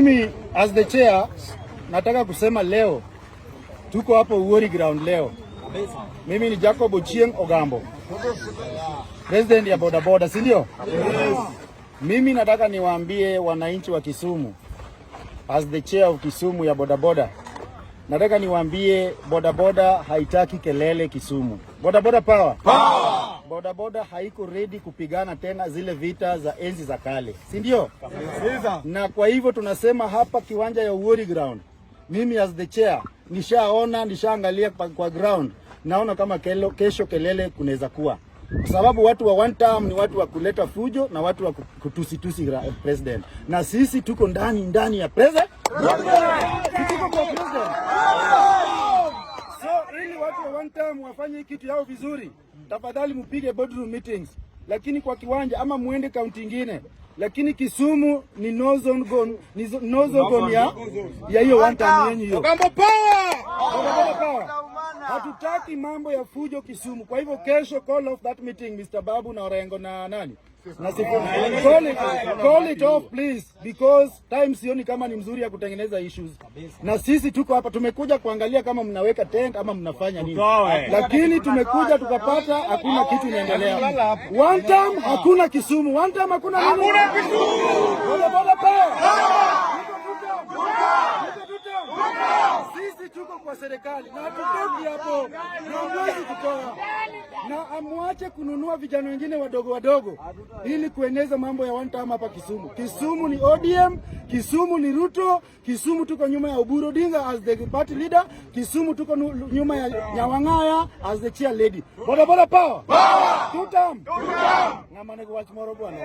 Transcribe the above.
Mimi as the chair nataka kusema leo tuko hapo Uhuru Ground leo. Mimi ni Jacob Ochieng Ogambo, president ya bodaboda, si ndio? Yes. Mimi nataka niwaambie wananchi wa Kisumu, as the chair of Kisumu ya bodaboda, nataka niwaambie bodaboda haitaki kelele Kisumu. Bodaboda power. Power. Bodaboda haiko ready kupigana tena zile vita za enzi za kale, si ndio? Na kwa hivyo tunasema hapa kiwanja ya Uhuru Ground, mimi as the chair nishaona, nishaangalia kwa ground, naona kama kesho kelele kunaweza kuwa, kwa sababu watu wa one term ni watu wa kuleta fujo na watu wa kutusitusi president, na sisi tuko ndani ndani ya president, tuko kwa president. So ili watu wa one term wafanye hii kitu yao vizuri, tafadhali mpige boardroom meetings, lakini kwa kiwanja ama muende kaunti ingine, lakini Kisumu ni no zone gone, ni no zone gone ya hiyo one term yenyu hiyo. Ogambo power! Bodaboda power. Hatutaki mambo ya fujo Kisumu. Kwa hivyo kesho call off that meeting, Mr. Babu na Orengo na nani na Sifuna. Call it off, please, because time sioni kama ni mzuri ya kutengeneza issues. Na sisi tuko hapa tumekuja kuangalia kama mnaweka tent ama mnafanya nini, lakini tumekuja tukapata hakuna kitu inaendelea. One term hakuna Kisumu, one term hakuna nini? Hakuna Kisumu! Boda boda power. Tuko two term. Sisi tuko kwa serikali na hatutoki hapo, na hamwezi kutoa, na amwache kununua vijana wengine wadogo wadogo ili kueneza mambo ya one term hapa Kisumu. Kisumu ni ODM, Kisumu ni Ruto, Kisumu tuko nyuma ya Oburu Odinga as the party leader, Kisumu tuko nyuma ya Nyawang'aya as the chair lady. Boda boda power. Power. Two term. Two term. Ng'ama nego wach moro bwana.